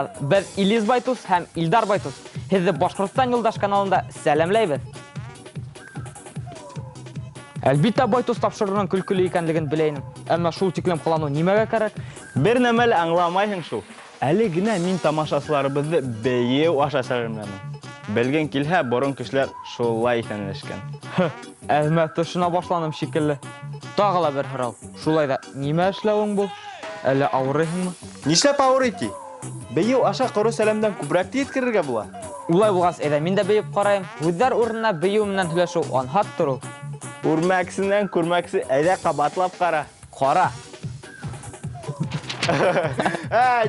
дуҫтар, беҙ Илиз Байтус һәм Илдар Байтус. Һеҙҙе Башҡортостан Юлдаш каналында сәләмләйбеҙ. Әлбиттә, Байтус тапшырыуының көлкөлө икәнлеген белә инем. Әммә шул тиклем ҡыланыу нимәгә кәрәк? Бер нәмә лә аңламайһың шул. Әле генә мин тамашасыларыбыҙҙы бейеү аша сәләмләнем. Белгең килһә, борон кешеләр шулай иҫәнләшкән. Әҙмә төшөнә башланым шикелле. Тағы ла бер һорау. Шулай ҙа нимә эшләүең был? Әллә ауырыйһыңмы? Нишләп ауырый ти? Бейеү аша ҡоро сәләмдән күберәк еткерергә була. Улай булғас, әйҙә мин дә бейеп ҡарайым. Һүҙҙәр урынына бейеү менән һөйләшеү анһаттыр ул. Үрмәксенән күрмәксе, әйҙә ҡабатлап ҡара. Ҡара.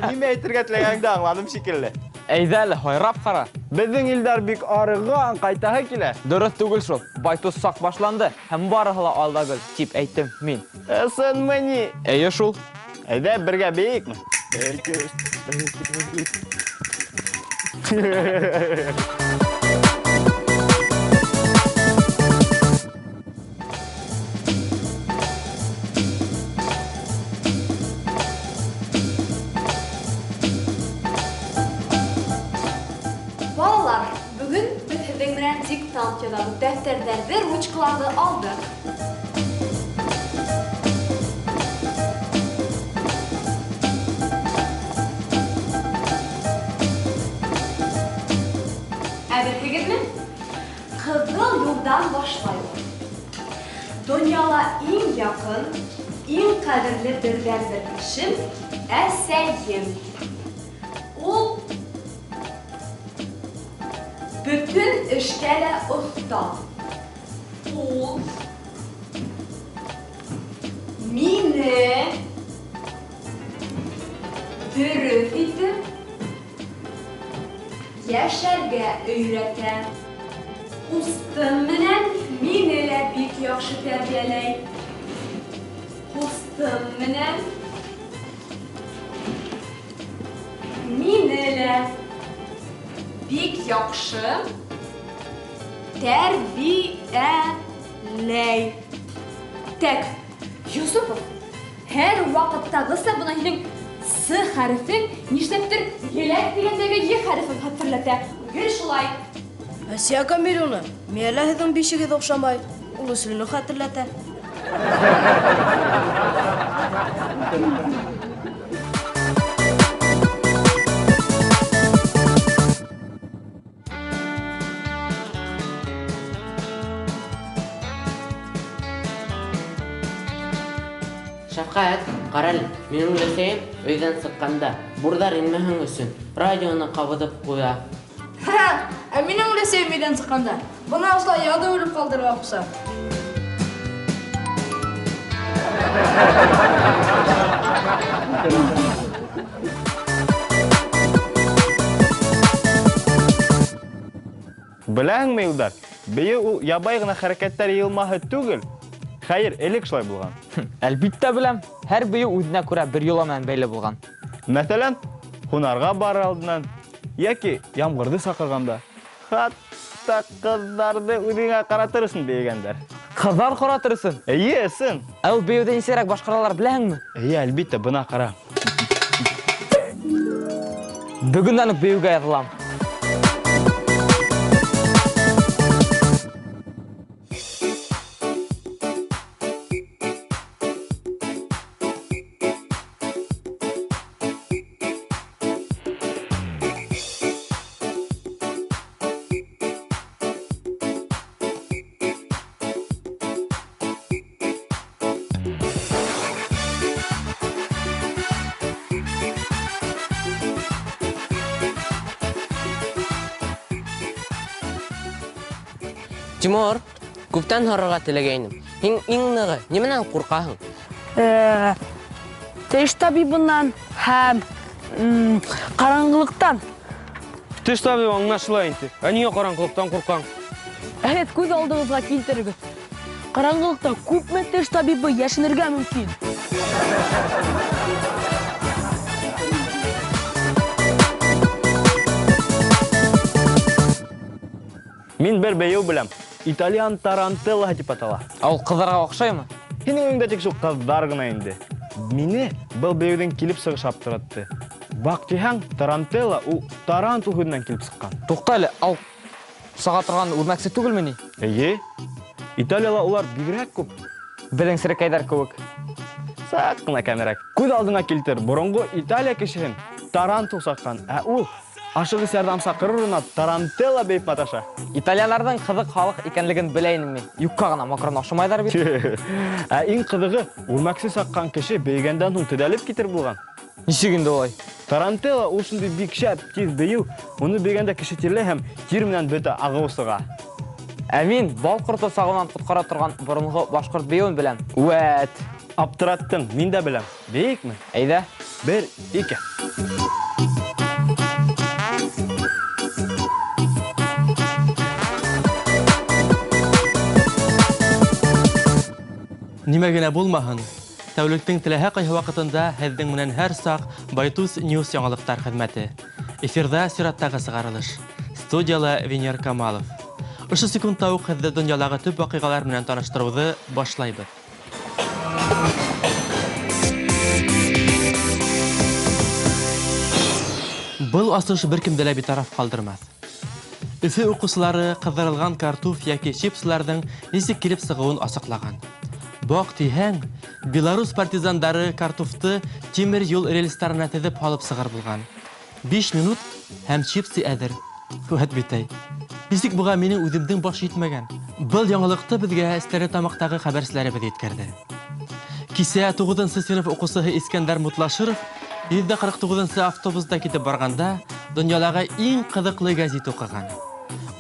Нимә әйтергә теләгәнеңде аңланым шикелле. Әйҙә әле, һайрап ҡара. Беҙҙең Илдар бик арыған, ҡайтаһы килә. Дөрөҫ түгел шул. Байтус саҡ башланды һәм барыһы ла алда гөл, тип әйттем мин. Ысынмы ни? Эйе шул. Әйҙә бергә бейекме? Балалар, бөгөн беҙ һеҙҙең менән диктант яҙабыҙ. Дәфтәрҙәрҙе, ручкаларҙы алдыҡ. Әҙерһегеҙме? Ҡыҙыл юлдан башлайбыҙ. Донъяла иң яҡын, иң ҡәҙерле берҙән-бер кешем әсәйем. Ул бөтөн эшкә лә оҫта. Ул мине дөрөҫ итеп йәшәргә өйрәтә. Ҡустым менән мине лә бик яҡшы тәрбиәләй. Ҡустым менән мине лә бик яҡшы тәрбиәләй. Тәк, Юсупов, һәр ваҡыттағыса бына һинең С хәрефең нишләптер еләк тигәндәге Е хәрефен хәтерләтә. Гел шулай. Асия Камиловна, миңә лә һеҙҙең бишегеҙ оҡшамай. Ул өсөлөнө хәтерләтә. Шәфҡәт, ҡара әле, минең өләсәйем өйҙән сыҡҡанда бурҙар инмәһен өсөн радионы ҡабыҙып ҡуя. Ха, ә минең өләсәйем өйҙән сыҡҡанда бына ошолай яҙыу элеп ҡалдырырға ҡуша. Беләһеңме, Илдар, бейеү ул ябай ғына хәрәкәттәр йыйылмаһы түгел. Хәйер, элек шулай булған. Әлбиттә беләм, һәр бейеү үҙенә күрә бер йола менән бәйле булған. Мәҫәлән, һунарға барыр алдынан йәки ямғырҙы саҡырғанда, хатта ҡыҙҙарҙы үҙеңә ҡаратыр өсөн бейегәндәр. Ҡыҙҙар ҡаратыр өсөн? Эйе, ысын. Ә ул бейеүҙе нисегерәк башҡаралар, беләһеңме? Эйе, әлбиттә, бына ҡара. Бөгөндән үк бейеүгә яҙылам. Тимур, күптән һорарға теләгәйнем. Һин иң нығы нимәнән ҡурҡаһың? Теш табибынан һәм ҡараңғылыҡтан. Теш табибы аңлашыла инде. Ә ниңә ҡараңғылыҡтан ҡурҡаң? Әһет, күҙ алдығыҙға килтерегеҙ. Ҡараңғылыҡта күпме теш табибы йәшенергә мөмкин? Мин бер бейеү беләм. Итальян тарантелла тип атала. Ә ул ҡыҙҙарға оҡшаймы? Һинең уйыңда тик шул ҡыҙҙар ғына инде. Мине был бейеүҙең килеп сығышы аптыратты. Баҡ тиһәң, тарантелла ул тарантул һүҙенән килеп сыҡҡан. Туҡта әле, ал саға торған үрмәксе түгелме ни? Эйе. Италияла улар бигерәк күп. Беҙҙең серәкәйҙәр кеүек. Саҡ ҡына кәмерәк. Күҙ алдыңа килтер, боронғо Италия кешеһен тарантул саҡҡан, ә ул ашығыс ярҙам саҡырыр урынына тарантелла бейеп маташа. Итальяндарҙың ҡыҙыҡ халыҡ икәнлеген белә инем мин. Юҡҡа ғына макрон ашамайҙар бит. Ә иң ҡыҙығы, үрмәксе саҡҡан кеше бейегәндән һуң төҙәлеп китер булған. Нисек инде улай? Тарантелла ул шундай бик шәп, тиҙ бейеү. Уны бейегәндә кеше тирләй һәм тир менән бөтә ағыу сыға. Ә мин бал ҡорто сағынан ҡотҡара торған боронғо башҡорт бейеүен беләм. Үәт! Аптыраттың, мин дә беләм. Бейекме? Әйҙә. 1, 2. Нимә генә булмаһын, тәүлектең теләһә ҡайһы ваҡытында һеҙҙең менән һәр саҡ Байтус Ньюс яңылыҡтар хеҙмәте. Эфирҙа сираттағы сығарылыш. Студияла Венер Камалов. Ошо секундта уҡ һеҙҙе донъялағы төп ваҡиғалар менән таныштырыуҙы башлайбыҙ. Был асыш бер кемде лә битараф ҡалдырмаҫ. Өфө уҡыусылары ҡыҙҙырылған картуф йәки чипсыларҙың нисек килеп сығыуын асыҡлаған. Баҡ тиһәң, Беларусь партизандары картуфты тимер юл рельстарына теҙеп һалып сығыр булған. 5 минут һәм чипсы әҙер. Вәт бит әй. Нисек быға минең үҙемдең баш етмәгән. Был яңылыҡты беҙгә Стәрлетамаҡтағы хәбәрселәребеҙ еткерҙе. Кисә 9-нсы синыф уҡыусыһы Искәндәр Мутлашыров 149-нсы автобуста китеп барғанда донъялағы иң ҡыҙыҡлы гәзит уҡыған.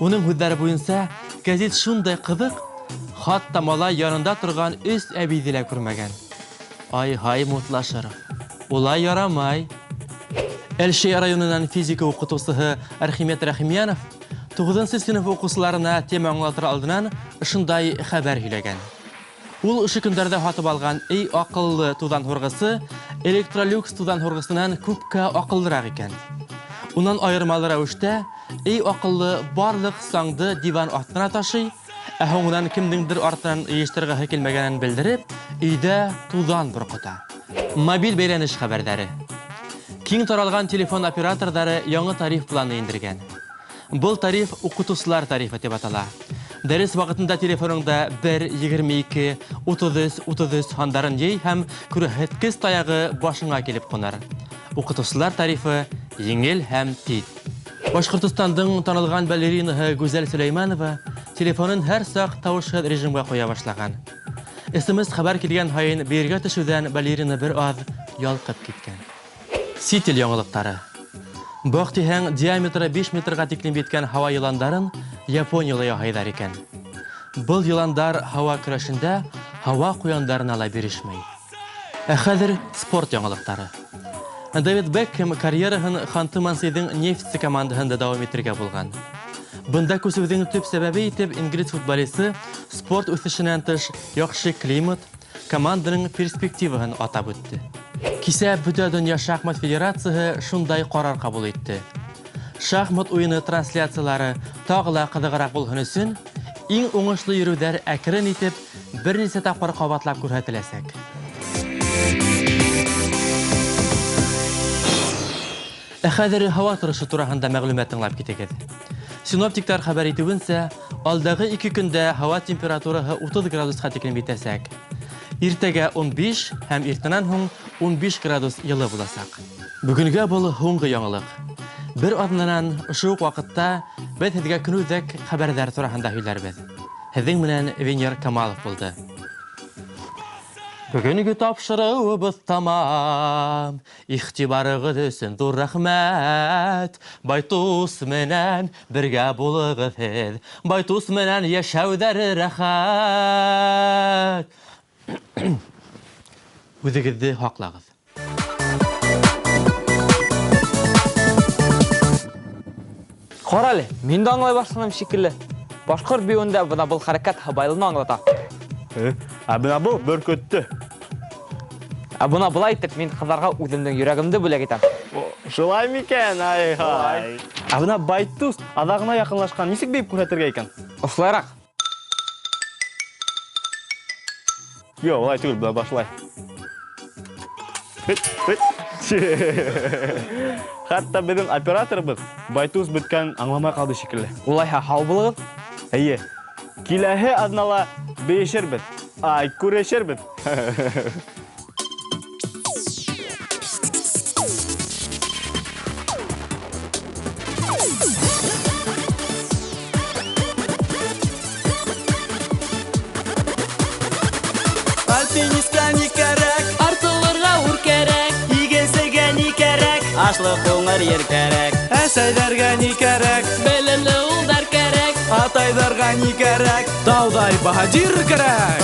Уның һүҙҙәре буйынса, гәзит шундай ҡыҙыҡ, хатта малай янында торған 3 әбейҙе лә күрмәгән. Ай-һай Мутлашыров, улай ярамай. Әлшәй районынан физика уҡытыусыһы Архимед Рәхимйәнов 9-нсы синыф уҡыусыларына тема аңлатыр алдынан ошондай хәбәр һөйләгән. Ул ошо көндәрҙә һатып алған эй аҡыллы туҙан һурғысы электролюкс туҙан һурғысынан күпкә аҡыллыраҡ икән. Унан айырмалы рәүештә эй аҡыллы барлыҡ саңды диван аҫтына ташый, ә һуңынан кемдеңдер артынан йыйыштырғыһы килмәгәнен белдереп, өйҙә туҙан борҡота. Мобиль бәйләнеш хәбәрҙәре. Киң таралған телефон операторҙары яңы тариф планы индергән. Был тариф уҡытыусылар тарифы тип атала. Дәрес ваҡытында телефоныңда 1, 22, 33, 33 һандарын йый һәм күрһәткес таяғы башыңа килеп ҡунар. Уҡытыусылар тарифы еңел һәм тиҙ. Башҡортостандың танылған балеринаһы Гүзәл Сөләймәнова телефонын һәр саҡ тауышһыҙ режимға ҡуя башлаған. СМС хәбәр килгән һайын бейергә төшөүҙән балерина бер аҙ ялҡып киткән. Сит ил яңылыҡтары. Баҡ тиһәң, диаметры 5 метрға тиклем еткән һауа йыландарын Японияла яһайҙар икән. Был йыландар һауа көрәшендә һауа ҡуяндарына ла бирешмәй. Ә хәҙер спорт яңылыҡтары. Дэвид Бекхэм карьераһын Ханты-Мансиҙың Нефтсе командаһында дауам итергә булған. Бында күсеүҙең төп сәбәбе итеп инглиз футболисы спорт үҫешенән тыш яҡшы климат, команданың перспективаһын атап үтте. Кисә Бөтә донъя шахмат федерацияһы шундай ҡарар ҡабул итте. Шахмат уйыны трансляциялары тағы ла ҡыҙығыраҡ булһын өсөн иң уңышлы йөрөүҙәр әкрен итеп бер нисә тапҡыр ҡабатлап күрһәтеләсәк. Ә хәҙер һауа торошо тураһында мәғлүмәт тыңлап китегеҙ. Синоптиктар хәбәр итеүенсә, алдағы 2 көндә һауа температураһы 30 градусҡа тиклем етәсәк. Иртәгә 15 һәм иртәнән һуң 15 градус йылы буласаҡ. Бөгөнгә был һуңғы яңылыҡ. Бер аҙнанан ошо уҡ ваҡытта беҙ һеҙгә көнүҙәк хәбәрҙәр тураһында һөйләрбеҙ. Һеҙҙең менән Венер Камалов булды. Бөгөнгө тапшырыуыбыҙ тамам. Иғтибарығыҙ өсөн ҙур рәхмәт. Байтус менән бергә булығыҙ һеҙ. Байтус менән йәшәүҙәре рәхәт. Үҙегеҙҙе һаҡлағыҙ. Ҡара әле, мин дә аңлай башланым шикелле. Башҡорт бейеүендә бына был хәрәкәт һыбайлыны аңлата. Ә бына был бөркөттө. Ә бына былай итеп мин ҡыҙҙарға үҙемдең йөрәгемде бүләк итәм. Шулай микән? Ай-һай. Ә бына Байтус аҙағына яҡынлашҡан нисек бейеп күрһәтергә икән? Ошолайыраҡ. Юҡ, улай түгел, бына башлай. Хит, хит. Хатта беҙҙең операторыбыҙ Байтус бөткән аңламай ҡалды шикелле. Улайһа, һау булығыҙ. Эйе. Киләһе аҙнала бейешербеҙ. Ай, күрешербеҙ. Альпинистка ни кәрәк? Артылырға үр кәрәк. Игенсегә ни кәрәк? Ашлыҡ уңыр ер кәрәк. Әсәйҙәргә ни кәрәк? Белемле улдар кәрәк. Атайҙарға ни кәрәк? Тауҙай баһадир кәрәк.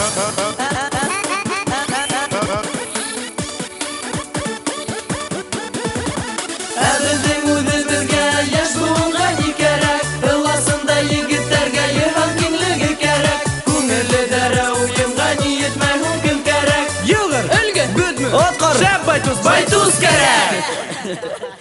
Ә беҙҙең үҙебеҙгә, йәш быуынға ни кәрәк? Ыласындай егеттәргә йыһан киңлеге кәрәк. Күңелле дәрә уйынға ни етмәй һуң кем кәрәк? Йылғыр! Өлгө! Бөтмө! Отҡор! Шәп Байтус! Байтус кәрәк!